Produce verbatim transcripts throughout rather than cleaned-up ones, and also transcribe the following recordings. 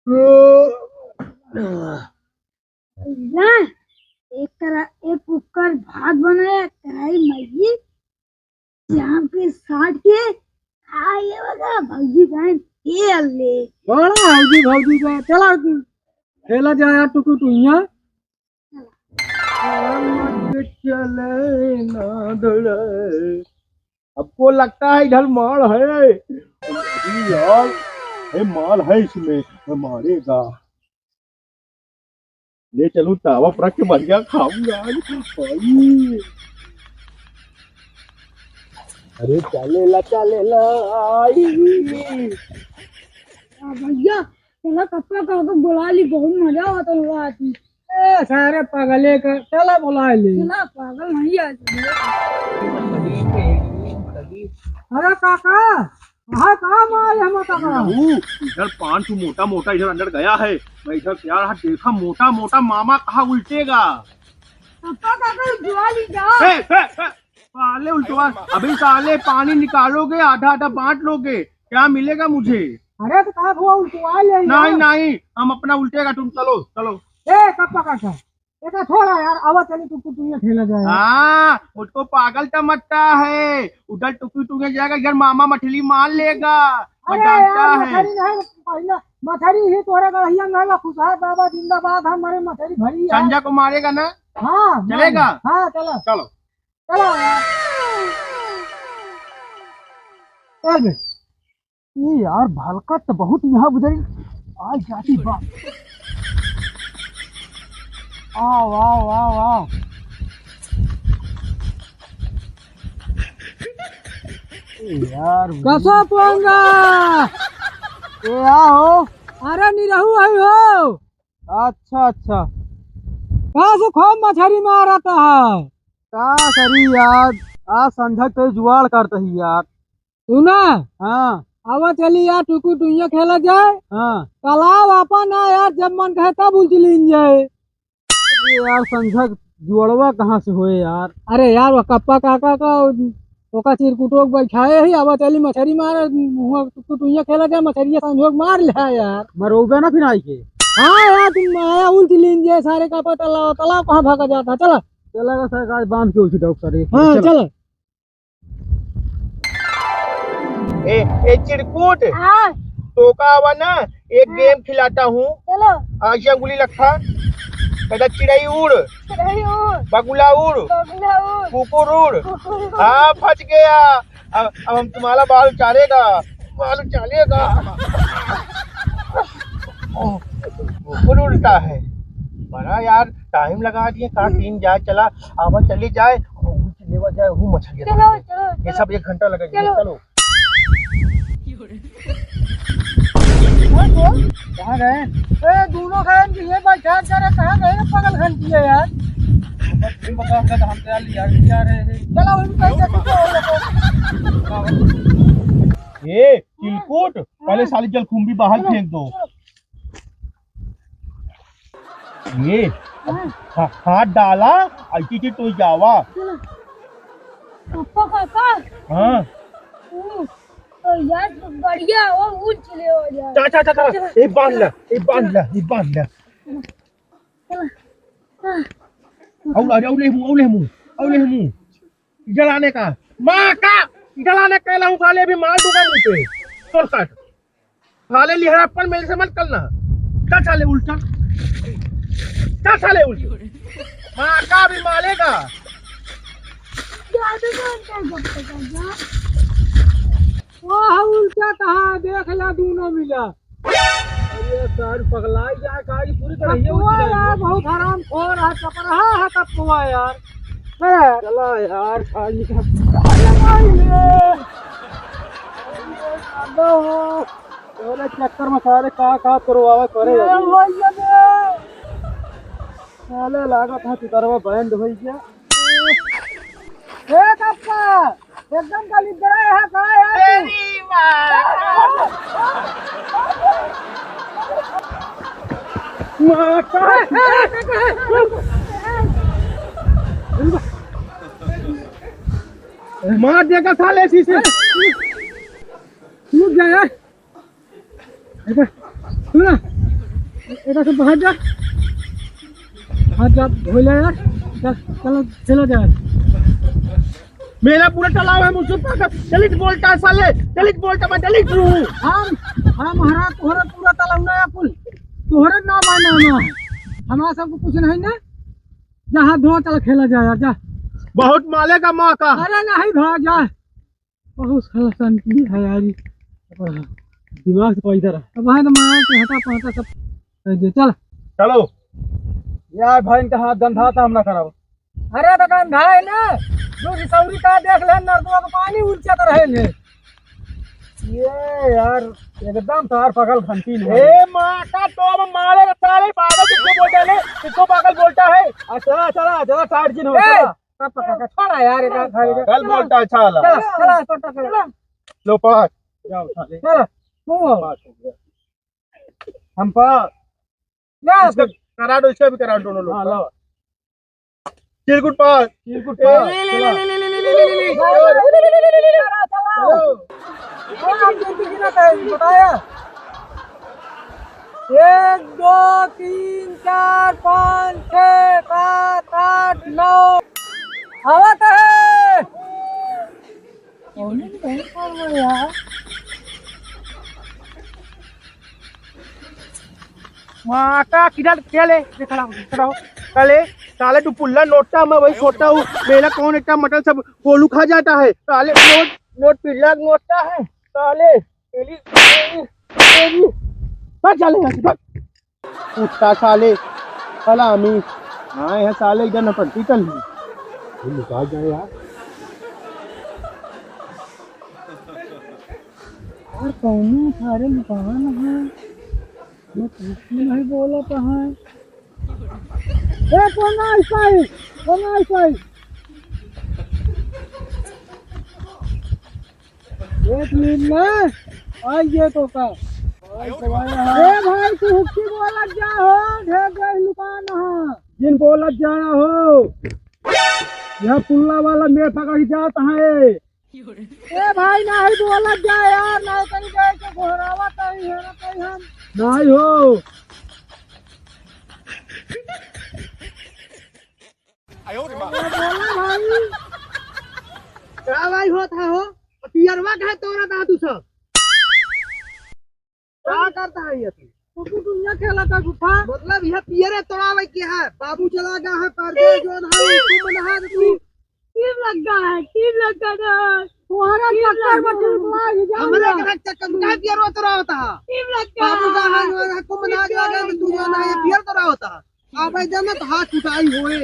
ना, एक करा-, एक कुकर भात बनाया, कढ़ाई मैगी, चाप के साट के खा लेवगा, भौजी बहन खेल ले। बड़ा भौजी, भौजी बहन, चला तू, खेला जाए यार, टुकु टुइया। चले ना दौड़े। हमको लगता है इधर माल है। अरे यार, ये माल है इसमें, मारेगा। ले चलूं, तावा रख के बढ़िया खाऊंगा आज। भाई। अरे चलेला, चलेला, आई। आ भैया, चला कप्पा काका बुला ली, बहुत मजा आवत है आज। ए, सारे पागले का, चला बुला ली। चला, पागल नहीं आज। अरे काका, कहाँ, कहाँ माल है हमारा काका? ऊ, इधर पाँच ठो मोटा मोटा इधर अंदर गया है। मैं इधर से आ रहा, देखा मोटा मोटा मामा कहाँ उल्टेगा। कप्पा काका बुला ली जा। ए, ए, ए, साले उल्टवा, अभी साले पानी निकालोगे, आधा आधा बांट लोगे, क्या मिलेगा मुझे? अरे तो कहा हुआ उल्टवा ले यार। नहीं, नहीं, हम अपना उल्टेगा, तुम चलो, चलो। ए, कप्पा काका, एका थोड़ा यार, आवा चली टुकु टुइया खेला जाए। हाँ, मुझको पागल समझता है, उधर टुकु टुइया जाएगा, इधर मामा मछली मार लेगा, मैं अरे जानता यार, है। मछली नहीं, पहले मछली ही तोरे गड़हिया में है, खुशहाल बाबा जिंदाबाद, हमारे मछली भरी है। संजय को मारेगा ना? हाँ, चलेगा? हाँ, चलो। चलो। चलो यार। चल बे। ई यार, भलका त बहुत यहाँ बुझाई। आ जाती बा। आओ, आओ, आओ, आओ। ए यार, कसो पोंगा? ए, आओ। अरे निरहू आई हो। अच्छा, अच्छा। का से खूब मछरी मारत है? का करी यार, आज संझक ते जुआड़ करत ही यार। सुना? हाँ। आवा चली यार, टुकु टुइया खेला जाए। हाँ। तालाब आपन है यार, जब मन कहे तब उलट लीन जाए। अरे यार, संझक जुआड़वा कहाँ से होए यार? अरे यार, वो कप्पा काका का ओका चिरकुटो के बैठाए ही, आवा चली मछरी मार, हुआ टुकु टुइया खेला जाए, मछरिया संझोक मार ले यार। मरोबे ना फिर आई के। हाँ यार, तुम आया उल्टी लीन जे सारे का पता, तालाब, तालाब कहाँ भागा जाता है, चला। चला का सरकार बांध के उसी डॉक्टर एक हाँ, चला। चला। ए, ए चिरकुट, हाँ। तो का आवा ना, एक हाँ। गेम खिलाता हूँ। चलो। आज ये उंगली रखा। कहता, चिड़ई उड़, चिड़ई उड़, बगुला उड़, बगुला उड़, कुकुर उड़। कुकुर उड़। हाँ, फंस गया। अब, अब हम तुम्हारा बाल उचारेगा, बाल उचारेगा। कुकुर उड़ता है। बड़ा यार, टाइम लगा दिए, कहाँ टीम जाए, चला, आवा चली जाए, वो लेवा जाए, वो मछली चलो, चलो, ये चलो। सब एक घंटा लगा दिए, चलो। चलो। कहाँ गए? ए, दोनों गए, ये बैठा करे, कहाँ गए रे पगल घंटी है यार? तुम बताओ, हम तो यार, यार, क्या रहे हैं? चलो, उनको ही देखो। ए, चिलकुट, पहले साली जलकुंभी बाहर फेंक दो। ये, हाँ। हा-, हाथ डाला, ऐसी चीज तो जावा। चलो। पप्पा, पापा। हाँ। ओ, ओ यार, बढ़िया हो, उठ ले हो यार। चा, चा, चा, चा। चलो। ए, बांध ला, ए, बांध ला, ए, बांध ला। चलो। हाँ। और, और, और ले मुंह, और ले मुंह, और ले मुंह। जलाने का। माँ का, जलाने का लाऊं, साले अभी मार दूंगा मुंह पे। तोर काट। साले लिहरा पर मेरे से मत करना। चल साले उल्टा। चल साले उल्टा। माँ का भी मारेगा। वाह, उल्टा कहा, देख ला दोनों मिला। अरे सार पगलाई जाए का, ये पूरी तरह ये कप्पुआ उठ गई। यार, बहुत हरामखोर है, चपराहा है कप्पुआ यार। हैं? चला यार, खाली का। अरे भाई रे। अरे चक्कर में सारे का, का करवावे करे ए अभी। भैया रे। साले लागत है चितरवा बैंड हो गया। ए कप्पा, एकदम गली बड़ा है का यार तू? तेरी माँ। माँ का। मार देगा साले शीशे। रुक जा यार। अच्छा, सुना, इधर से बाहर जा। हाथ जा, धो ले यार। चल, चलो, चलो जा। मेरा पूरा तालाब है, मुझसे पागल। Delete बोलता है साले, delete बोलता, मैं delete हूँ। हम, हम हरा तोहरा पूरा तालाब ना है कुल। तोहरे नाम है, नाम है। हमारा सबको कुछ नहीं ना। जा हाथ धो, चल खेला जाए यार, जा। बहुत मालेगा माँ का। अरे नहीं भाग जा। बहुत साला शांति है यार, ये। दिमाग से पैदा रहा। अब है ना मार के हटा पाता सब कर दे, चल। चलो। यार भाई, इनका हाथ गंधा था, हम ना कराओ। अरे तो गंधा है ना, जो रिसौरी का देख ले, नर्दवा का पानी उलचत रहे ने। ये यार, एकदम तार पकड़ घंटी ले। ए माँ का तो अब मारे साले, पागल किसको बोलता है? किसको पागल बोलता है? अच्छा, चला, चला, टाइट जिन हो, ए! चला। पापा काका, छोड़ा यार, एक आध भाई। कल बोलता है छाला। चला, चला, छोटा, चला। लो, पाँच। जाओ, उठा ले। चला, तू आओ। पाँच हो गया। हम पा-, जा। इसका करा दो, इसका भी करा दो, दोनों लोग हाँ, का। लाओ। चिरकुट पाँच। चिरकुट ए, पाँच, ले, ले, चला। ले, ले, ले, ले, ले, ले, ले। चला, चला। चलो। हाँ, आप जल्दी गिना था, बताया। एक, दो, तीन, चार, पाँच, छः, सात, आठ, नौ। आवा तो है। कौन है, कौन है यार? माता किधर चले? देखा, देखा, चले, साले तू पुल्ला नोटा, मैं वही छोटा हूँ। मेरा कौन इतना मटन सब गोलू खा जाता है? साले नोट, नोट पिल्ला नोटा है, साले। तेरी, तेरी, तेरी। भाग साले यहाँ से, भाग। उठता साले, सलामी। आए हैं साले, इधर नौटंकी कर ली। ये निकाल जाए यार। यार, कौनो सारे दुकान है, वो कुछ नहीं बोलत है। ए, कौन आई साई? कौन आई साई? एक मिनट ना, आइए तो का। ए भाई, तू हुक्की बोलत जा हो, ढेर गई दुकान है। जिन बोलत जा हो, यह पुल्ला वाला मेरे पकड़ जात है। ए भाई, नाही बोलत जा यार, नाही तनी जाए के घोरावा तनी है ना कहीं हम। नाही हो। बोला भाई। का भाई होत है हो? पियरवा काहे तोड़त हा तू सब? का करता है ये तू? तू, तू दुनिया खेलत हा गुफा। मतलब यह पियरे तोड़ावे के है? बाबू चला गया है परदेस, जोन है, तू मना है तू। टीम लग गया है, टीम लग गया है। तुम्हारा टीम चक्कर लग में गया है। टीम लाग जाएगा। हमारे के चक्कर में काहे पियरवा तोड़ावत हा? टीम लग गया बाबू का है। हाथ में कुम ना जो है, तू जो ना है, पियर तोड़ावत हा। अबे जब मैं तो हाथ उठाई होए,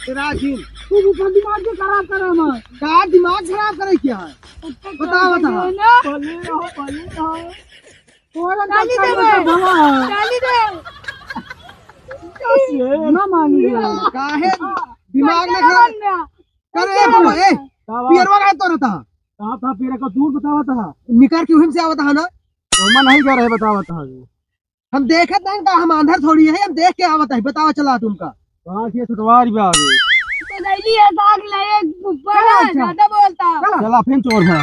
तेरा जिन। तू भी दिमाग के खराब करे हमार। का दिमाग खराब करे क्या है? अच्छा, बता, अच्छा, बता। ना। भले रहो, भले रहो। तोरा गाली चक्कर में देवे। तो भला है। गाली दे। ये ना मानी यार। काहे दिमाग ना खराब? करे बाबा, ए, का बात? पियरवा काहे तोड़त हा? कहाँ था पियरा का दूर बतावत हा? निकर के उहिम से आवत हा ना? तो मन नहीं कर रहे बतावत हा। हम देखत नहीं का, हम आंधर थोड़ी है, हम देख के आवत है, बतावा चला तुमका। कहाँ के छुटवार भी आ गए। तो गईली है, भाग ले, एक ऊपर चला, है, अच्छा। ज्यादा बोलता। चला। चला, फिर चोर है।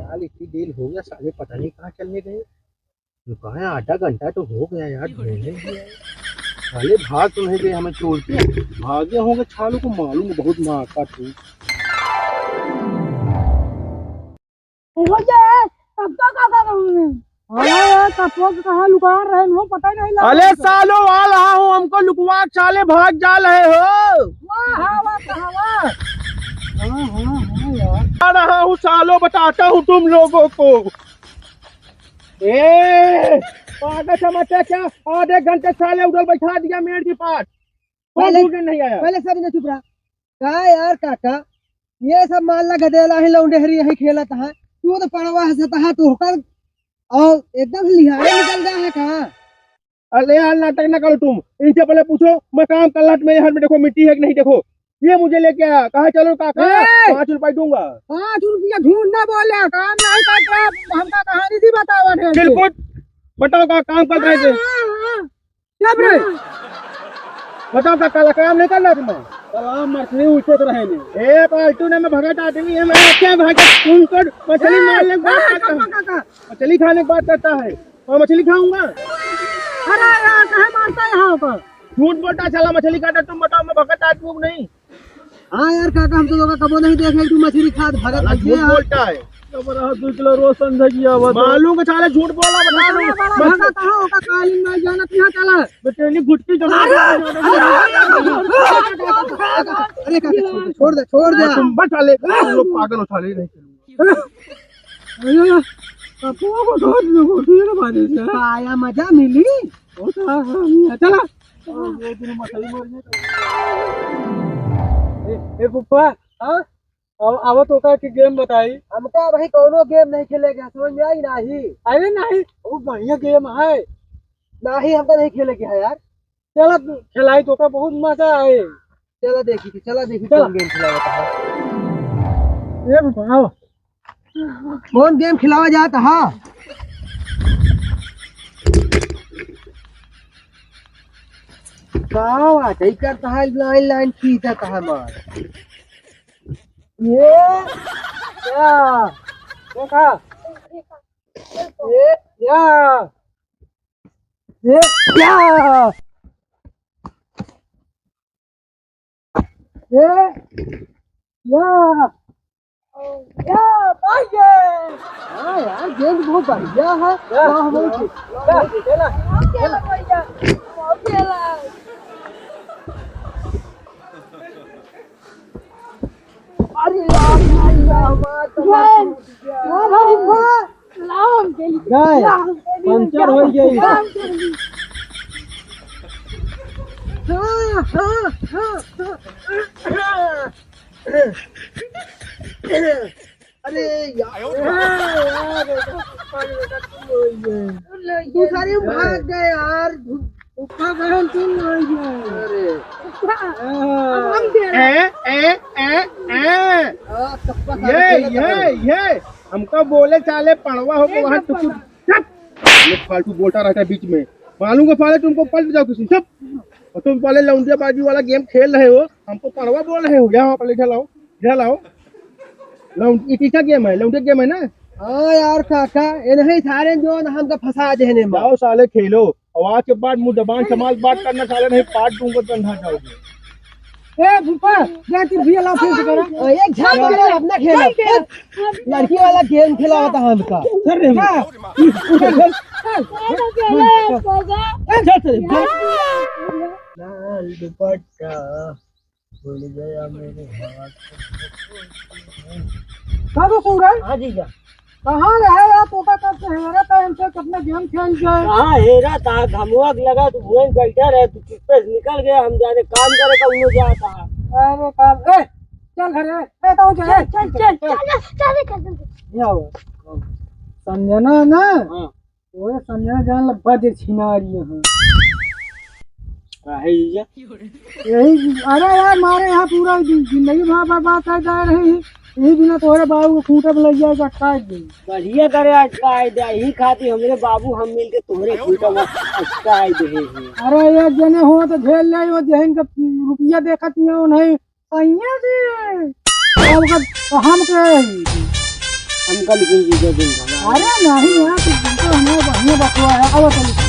यार, इतनी देर हो गया, साले पता नहीं कहाँ चलने गए। कहाँ है, आधा घंटा तो हो गया यार, ढूंढने गया। साले भाग तो नहीं गए हमें छोड़ के, भागे होंगे, सालों को मालूम है, बहुत मारता तू। हो जाए, तब तो का करूँगी? हाँ यार, तब तो कहाँ लुका रहे हो, पता ही नहीं लगा। अरे सालो, आ रहा हूँ, हमको लुकवा के साले भाग जा रहे हो। वाह, हाँ, वाह, कहाँ वाह? हाँ, हाँ, हाँ यार। आ रहा हूँ सालो, बताता हूँ तुम लोगों को। ए, पागल समझते क्या? आधे घंटे साले उधर बैठा दिया मेड़ के पास। कोई पहले, दूर नहीं आया। पहले सब इन्हें चुप रहा। का यार काका, ये सब माल ला गदेला ही लौंडेहरी यही खेलत है। तू तो पड़वा हंसत है तू होकर और एकदम लिहाए निकल गया है का? अरे यार नाटक ना करो तुम। इनसे पहले पूछो मैं काम कर रहा था मेरे हाथ में देखो मिट्टी है कि नहीं देखो। ये मुझे लेके आया, कहा चलो काका ए! पाँच रुपए दूंगा। पाँच रुपया झूठ ना बोले, काम नहीं करता, हमका कहानी दी बतावा ढेर से। बिल्कुल, बताओ का काम कर रहे थे। हाँ, हाँ, हाँ। क्या रे? बताओ का काला काम नहीं करना तुम्हें? सलाम मछली उठत रहे ने। ए पालतू ने मैं भगत आदमी है, मैं क्या भाग तुम कर मछली ए, मारने की बात ए, करता हूँ। काका, काका। मछली खाने की बात करता है और मछली खाऊंगा। अरे यार, काहे मारता है यहाँ पर? झूठ बोलता है साला, मछली काटा तुम बताओ, मैं भगत आदमी हूँ नहीं? हाँ यार काका, हम तो तोका कबो नहीं देखे, तू मछली खात भगत साला बन झूठ गया। बोलता है। जब रहा दो किलो रोज संझा किया हुआ था। मालूम है साला झूठ बोला, बता दो। बड़ा भगत है, ओका कालीन माई जानत यहाँ चला। बेटेली घुटकी जमा अरे, अरे, अरे, काका, छोड़ दे, छोड़ दे, छोड़ दे। तुम बच साले, तुम लोग पागल हो साले, नहीं चलूंगा। अरे, पप्पू को छोड़ दो, ठीक है, बात है। आया मजा मिली। ओ, चला, चला। ए, ए, पप्पा, हाँ? अब, अब तो का के game बताई। हमका भाई कौनो game नहीं खेले के, समझ में आई नाही? अरे नहीं, बहुत बढ़िया game है। नहीं, हमका नहीं खेले के है यार। चला, खेलाई तो का बहुत मजा आए। चला देखी थी, चला देखी चला। कौन game खिलावा था। ए बाबा, आओ। कौन game खिलावा जात हा? का बात है, करता है line line खींचता है मार। ये क्या? देखा? ये क्या? ये क्या? ये क्या? या, भाई ये। हाँ यार, गेंद बहुत बढ़िया है। क्या? वाह, बहुत ही। क्या? खेला। खेला भैया, खेला। अरे यार, भाई यार, हमार तो गेंद। वाह भाई, वाह। लाओ हम खेली। गए। लाओ हम खेली। पंचर हो गई। लाओ हम खेली। हाँ, हाँ, हाँ, हाँ। अरे यार, यार, बेटा, बेटा, तुम लोग ये। तू सारे भाग गए यार। ऊपर बहन तुम लोग ये। अरे। ऊपर। हाँ। अब हम दे रहे हैं। ए, ए, ए, ए। हाँ, सबका सारा ये, खेला ये, था। ये। हमका बोले चाले पड़वा हो ये वहाँ सब टुकुर। पड़वा। चुप। ये फालतू बोलता रहता है बीच में। मालूम को साले तुमको पलट जाओ किसी। चुप। और तुम पहले लौंडिया बाजी वाला game खेल रहे हो, हमको पड़वा बोल रहे हो। जाओ पहले इधर लाओ, इधर लाओ। लौंड-, ये किसका game है? लौंडिया game है ना? हाँ यार काका, ये नहीं सारे जो ना हमका फंसा देने में। जाओ साले खेलो, और आज के बाद मुंह जबान संभाल बात करना, साले नहीं पाट दूंगा तो अंधा जाओगे। ए भूपा, जा तू भी अलाउ फिर से करा। ओ, एक झाप खेला, अपना खेला। नहीं खेला। लड़की वाला game खेला होता है हमका। सर रे। जा। चल, चल, चल। लाल दुपट्टा भूल गया मेरे हाथ। का रे सूरज? हाँ जीजा। कहाँ रहे यार, तोका कब से हेरत है, हमसे कितना game खेल जाए। कहाँ हेरत है, घमवा के लगा, तू वहीं बैठा रहे, तू चुप्पे से निकल गया, हम जाने काम करे का उन्हें जाता है। अरे काम, ए, चल घरे, ए, तो चल, चल, चल, चल, चल, चल, चल, चल, चल। ये आओ। संजना ना? हाँ। ओए संजना जान लब्बा जे छिनारी है। काहे जीजा? यही, अरे यार, मारे यहाँ पूरा जि-, जिंदगी भर बर्बाद कर जा रही है। यही बिना तोहरे बाबू को खूंटा पे लग जाए, अटकाए दे। बढ़िया करे अटकाए दे, यही खातिर हमरे बाबू हम मिलके तोहरे खूंटा में अटकाए दे हैं। अरे एक जने हो तो झेल ले, वो जहन का रुपया देखत नहीं हो, नहीं सैया जी, अब का, तो हम के? हमका लेकिन जीजा दिन भर। अरे नहीं, यहाँ तो तुमको हमें बढ़िया बतवा है। अब तो